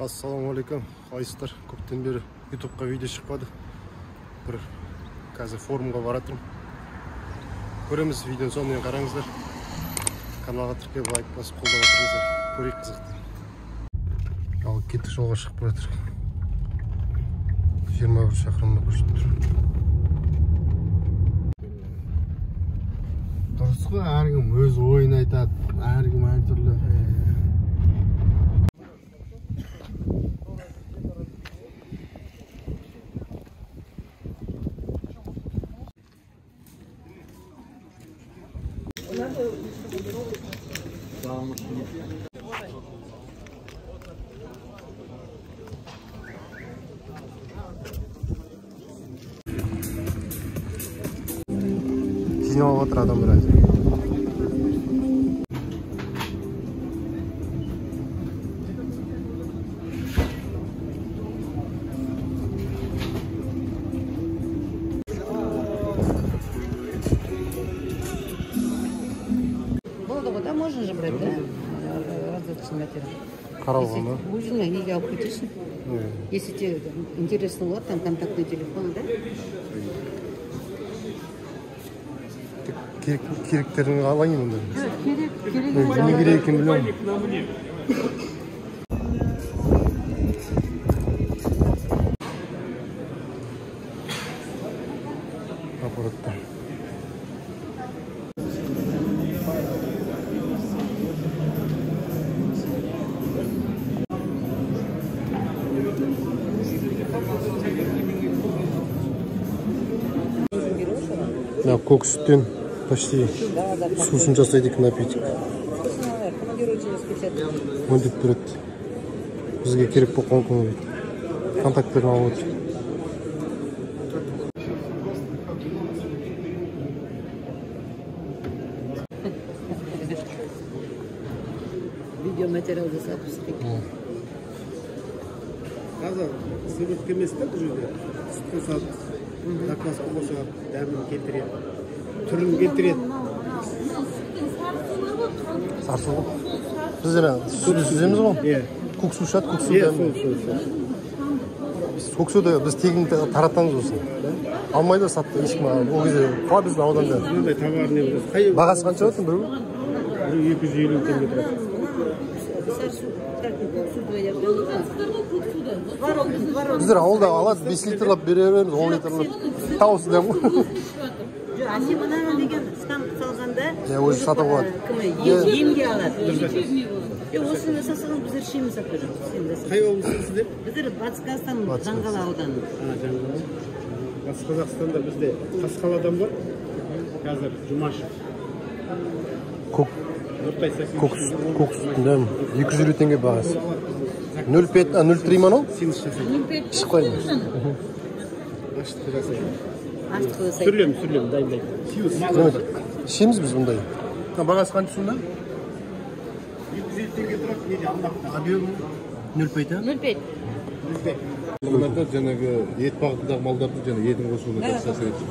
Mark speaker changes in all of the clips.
Speaker 1: Ассалаумағалейкум, қалайсыздар? Көптен бері ютубқа видео шықпады. Бір қазір форумға баратырмын. Көреміз, видеоның соңына қараңыздар. Каналға тіркеліп, лайк басып, қолдап отырыңыздар. Көрейік қызықты. Ал кеттік, жолға шығып бара жатыр. 21 шақырымда көрсетіп тұр.
Speaker 2: Дұрыс қой, әркім өз ойын айтады, әркім әртүрлі.
Speaker 1: Жиналып отыр адамдар әзір.
Speaker 3: Болады ғой, да, можно же брать, да? Раздаточный материал.
Speaker 1: Қаралған, да?
Speaker 3: Өзіңе неге алып кетесің? Если тебе интересно болады, там контактный телефон, да?
Speaker 1: Керектерін алайын онда.
Speaker 3: Керек, керек.
Speaker 1: Не керек екенін білемін. Аппараттар. Мына көк сүттен почти сусын жасайды екен, напиток. Өңдеп береді. Бізге керек болған күні дейді. Контакттерін алып отыр.
Speaker 3: Видеоматериал жасап істейік.
Speaker 2: Қазір сыворотка емес та бұл жерде. Сүт қосады, закваска қосады, дәмін келтіреді. Түрін келтіреді.
Speaker 1: Сарысу ғой. Біз жаңа сүтті сүземіз ғой. Көк су ішеді, көк су дәмі. Көк суды біз тегін таратамыз осыны. Алмайды сатты ешкім. Ол кезде қала біздің ауданда.
Speaker 2: Мынандай товарный.
Speaker 1: Бағасы қанша болатын біреу?
Speaker 2: Біреу 250 теңге тұрады.
Speaker 1: Біздер ауылда алады, 5 литрлап бере береміз, 10 литрлап. Тауысы дәм ғой.
Speaker 3: Әсем мынаны деген штамп салғанда
Speaker 1: өзі сатып алады.
Speaker 3: Емге алады. Осыны жасасаң біздер ішеміз сатып жүрміз.
Speaker 2: Қай облыстасыз деп?
Speaker 3: Біздер Батыс Қазақстан, Жаңғала ауданы.
Speaker 2: Жаңғала. Батыс Қазақстанда бізде Тасқаладан бар. Қазір Жұмашев.
Speaker 1: Көк көк сүттің дәмі 250 теңге бағасы. 0,5, 0,3 ма анау? Ішіп қойыңыз.
Speaker 2: Ашытқы жасайды. Сүрлем, сүрлем, дайындайды.
Speaker 1: Ішеміз біз бұндай. Бағасы қанша сонда?
Speaker 2: 250 теңге тұрады, неде Алматыда.
Speaker 1: Объем 0,5, а?
Speaker 3: 0,5.
Speaker 2: 0,5.
Speaker 4: Бұларда жаңағы ет бағытындағы малдарды және етін қосуына жақсы әсер етеді.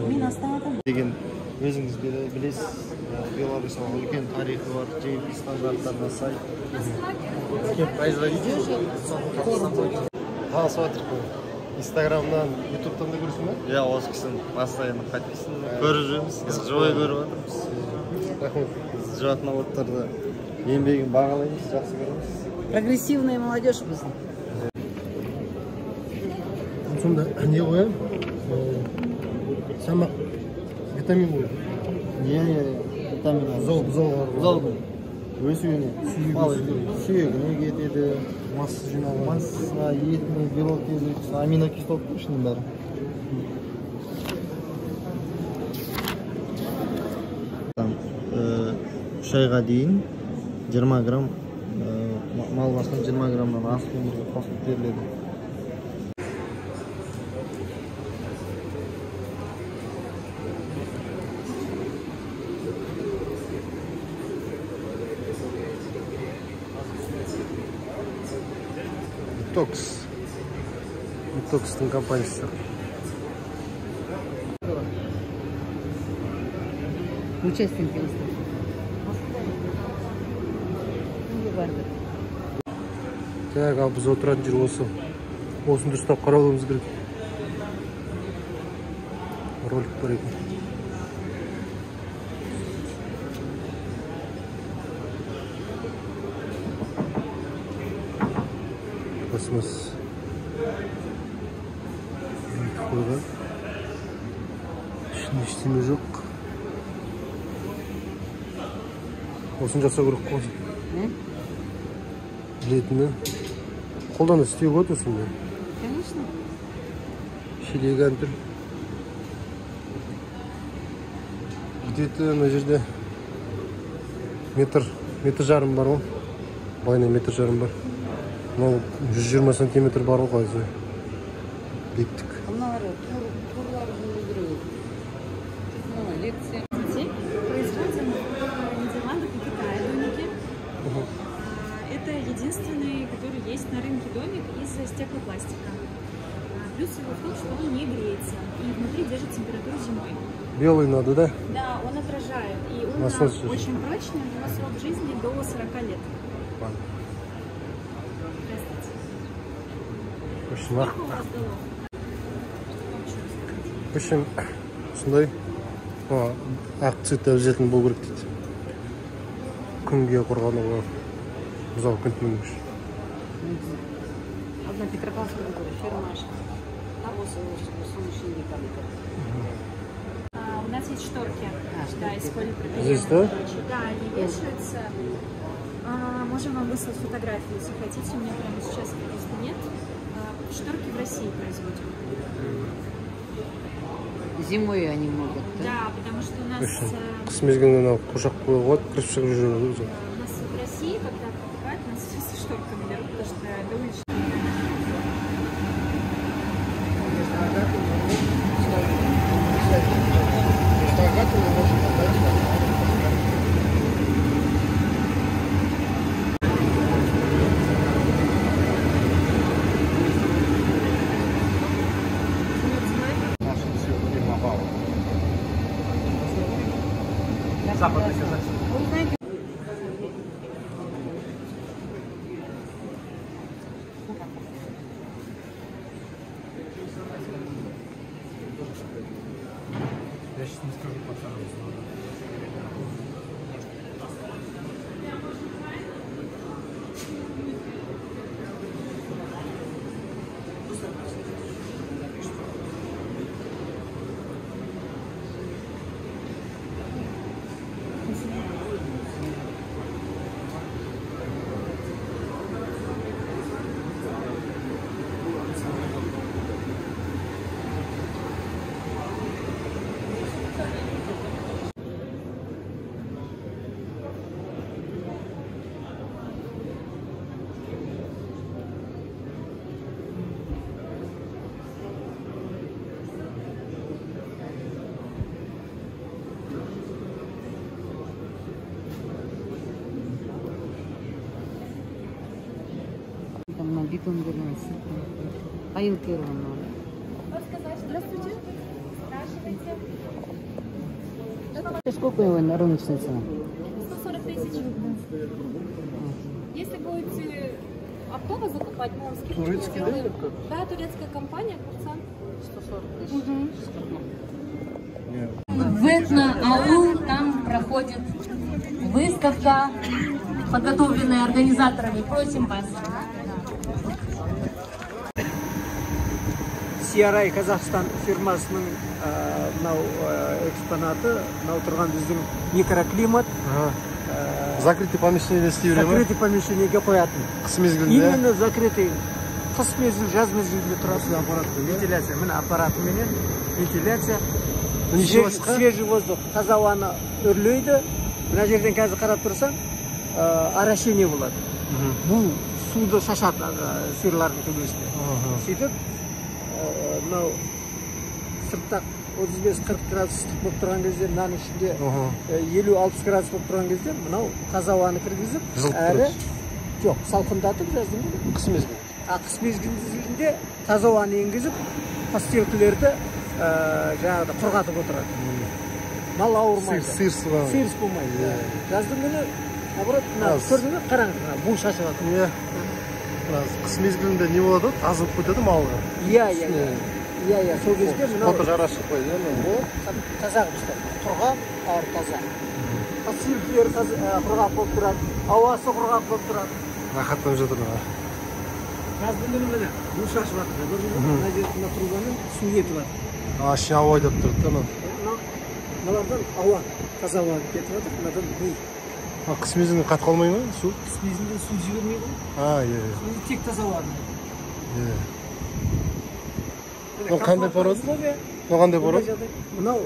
Speaker 3: Мен Астанадан.
Speaker 5: Деген өзіңіз білесіз, Беларусь үлкен тарихы бар, GMP стандарттарына сай.
Speaker 1: Производитель. Танысып жатырмық қой. Инстаграмнан, ютубтан да көресің бе?
Speaker 5: Иә, осы кісіні постоянно подписан. Көріп жүрміз, живой көріп жатырмыз.
Speaker 1: Рахмет.
Speaker 5: Жуатын алаптарды еңбегін бағалаймыз, жақсы көреміз.
Speaker 3: Прогрессивная молодежь біздің.
Speaker 1: Сонда не ғой? Самақ витамин ғой.
Speaker 5: Иә, иә, витамин. Бұзау. Өсуіне, сүйегіне кетеді,
Speaker 1: масса жиналады.
Speaker 5: Массасына, етіне, белок кетеді, аминокислот ішінің бәрі. Үш айға дейін 20 грамм, мал басына 20 граммнан артық өмірге қосылып беріледі.
Speaker 1: Детокс. Детокстың компаниясы.
Speaker 3: Участники выставки. бәрібір.
Speaker 1: Так, ал біз отыратын жер осы. Осыны дұрыстап қарауымыз керек. Ролик бар екен. Пластмасс қойған. Ішінде ештеме жоқ. Осыны жасау керек қой. Білетіні. Қолдан да істеуге болады осындай.
Speaker 3: Конечно.
Speaker 1: Шелегі ән тұр. Где-то мына жерде метр жарым бар ғой. Былайынан метр жарым бар. Мынау 120 сантиметр бар ғой қазір. Биіктік.
Speaker 3: Мыналар турлар болу керек. Мына лекция.
Speaker 6: Производим в Нидерландах и Китае домики. Это единственный, который есть на рынке домик из стеклопластика. Плюс его в том, что он не греется и внутри держит температуру зимой.
Speaker 1: Белый надо, да?
Speaker 6: Да, он отражает. И он очень прочный, у него срок жизни до 40 лет.
Speaker 1: Ладно.
Speaker 6: Здравствуйте.
Speaker 1: В общем, осындай ақ цветті обязательно болу керек дейді. Күнге қорғануға бұзау күн тимеу үшін.
Speaker 3: Одна Петропавловская ферма там солнечный компьютер.
Speaker 6: У нас есть шторки, да, из полипропилена.
Speaker 1: Здесь, да?
Speaker 6: Да, они вешаются. Можем вам выслать фотографии, если хотите. У меня прямо сейчас их просто нет. Шторки в России производим.
Speaker 3: Зимой они могут, да?
Speaker 6: Да, потому что у нас...
Speaker 1: Қыс мезгілінде қошақ қоюға болады, кіріп шығып жүре.
Speaker 6: У нас в России, когда покупают, у нас все со шторками берут, потому что до уличных.
Speaker 2: Западный Казахстан.
Speaker 1: Я сейчас не скажу пацанам.
Speaker 3: Битон вернулся. Аил Кировна.
Speaker 6: Здравствуйте. Спрашивайте.
Speaker 3: Сколько его на рыночная цена?
Speaker 6: 140 тысяч. Если будете оптово закупать, мы вам скидку сделаем. Да, турецкая компания Курсан.
Speaker 3: 140 тысяч.
Speaker 7: В Этно-Аул там проходит выставка, подготовленная организаторами. Просим вас.
Speaker 2: CRI Казахстан фирмасының мынау экспонаты, мынау тұрған біздің микроклимат.
Speaker 1: Закрытый помещение істей бере ме?
Speaker 2: Закрытый помещениеге қоятын.
Speaker 1: Қыс мезгілінде?
Speaker 2: Именно закрытый. Қыс мезгіл, жаз мезгілінде тұрасыз. Вентиляция, міне аппаратыменен вентиляция. Свежий воздух, таза ауаны үрлейді. Мына жерден қазір қарап тұрсаң, орошение болады. Бу суды шашады сиырлардың төбесіне. Сөйтіп мынау сыртта 35-40 градус ыстық болып тұрған кезде, мынаның ішінде 50-60 градус болып тұрған кезде мынау таза ауаны кіргізіп, әрі жоқ, салқындатып жаздың ғой.
Speaker 1: Қыс мезгілінде.
Speaker 2: Қыс мезгілінде таза ауаны енгізіп, постелкілерді жаңағыда құрғатып отырады. Мал ауырмайды.
Speaker 1: Сиырс
Speaker 2: болмайды. Жаздың күні Наоборот, мына көрдіңіз бе, қараңыз, мына бу шашып жатыр.
Speaker 1: Иә. Қыс мезгілінде не болады, таза болып кетеді малға.
Speaker 2: Иә, иә, иә. Иә, иә, сол кезде мынау
Speaker 1: қотыр жара шығып қойды, иә.
Speaker 2: Таза қылып ұстайды. Құрғақ, әрі таза. Сүйектері құрғақ болып тұрады, ауасы құрғақ болып тұрады.
Speaker 1: Рахаттанып жатыр мына.
Speaker 2: Жаздың күні міне бу шашып жатыр. Көрдіңіз бе? Мына жерде мына трубаның су кетіп жатыр.
Speaker 1: Ішіне ауа айдап тұрады да мынау.
Speaker 2: Мыналардан ауа, таза ауа кетіп жатыр, мынадан бу.
Speaker 1: Қыс мезгілінде қатып қалмай ма су?
Speaker 2: Қыс мезгілінде су жібермейді ғой.
Speaker 1: Иә.
Speaker 2: Тек таза ауа.
Speaker 1: Иә. Мынау қандай порода? Мынау қандай порода?
Speaker 2: Мынау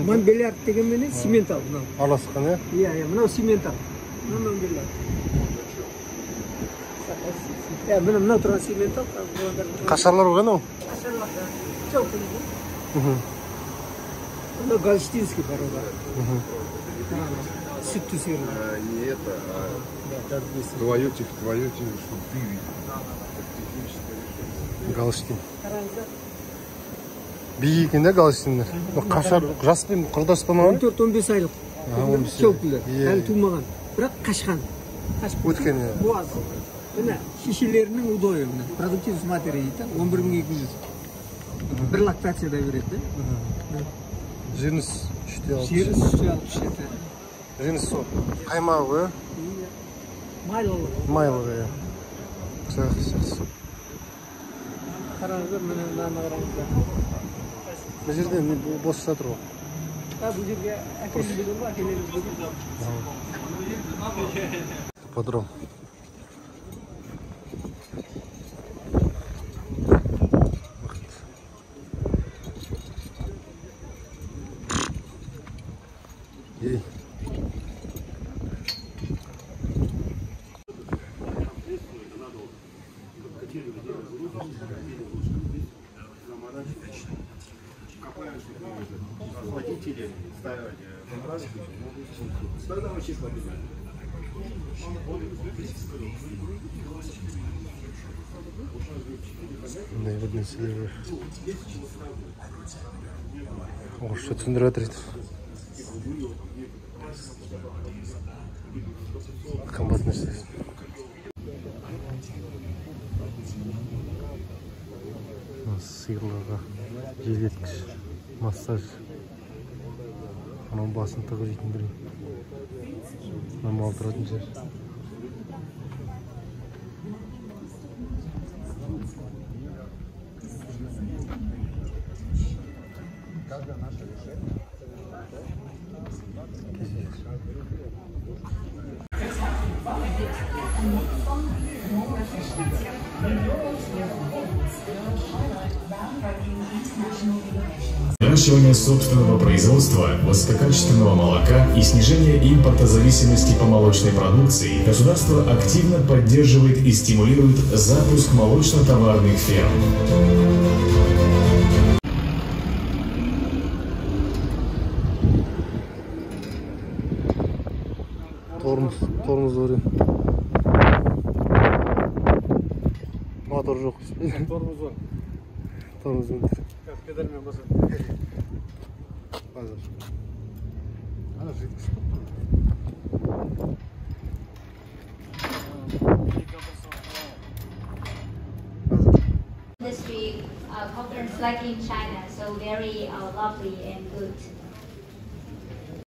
Speaker 2: Монбельярд дегенменен симментал мынау.
Speaker 1: Араласқан, иә?
Speaker 2: Иә, иә, мынау симментал. Мынау Монбельярд. Иә, міне мынау тұрған симментал.
Speaker 1: Қашарлар ғой анау?
Speaker 2: Қашарлар, да. Жалпы. Мынау голштинский порода. Сүтті сиыр.
Speaker 4: Не это, а твое, чтобы ты видел.
Speaker 1: Голштин. Биік екен да голштиндер. Қашар жаспен құрдас па маған?
Speaker 2: 14-15 айлық. Келпілер. Әлі тумаған. Бірақ қашқан.
Speaker 1: Өткен, иә.
Speaker 2: Буаз. Міне шешелерінің удойы міне. Продуктивность матери дейді. 11200. Бір лактацияда береді.
Speaker 1: Жирность 3,6.
Speaker 2: Жирность 3,67.
Speaker 1: Жирность сол. Қаймағы ғой,
Speaker 2: иә? Майлылығы.
Speaker 1: Майлығы, иә. Жақсы, жақсы.
Speaker 2: Қараңыздар, міне мынаны қараңыздар.
Speaker 1: Бұл жерде не бос жатыр ғой?
Speaker 2: Бұл жерге әкеліп деген ғой, әкелеміз деген.
Speaker 1: Ипподром. Ей. Мындай бір нәрселер бар. Орысша түсіндіріп жатыр еді. Қымбат нәрсе. Сиырларға желдеткіш, массаж. Анау басын тығып жейтін біреу. Мына мал тұратын жер.
Speaker 8: Наращивание собственного производства высококачественного молока и снижение импортозависимости по молочной продукции государство активно поддерживает и стимулирует запуск молочно-товарных ферм.
Speaker 1: Тормоз бар. Мотор жоқ.
Speaker 2: Тормоз бар.
Speaker 1: Тормоз бар.
Speaker 2: Педальмен басады.
Speaker 1: Қазір. Ана жидкость.
Speaker 9: Industry conference like in China, so very lovely and good.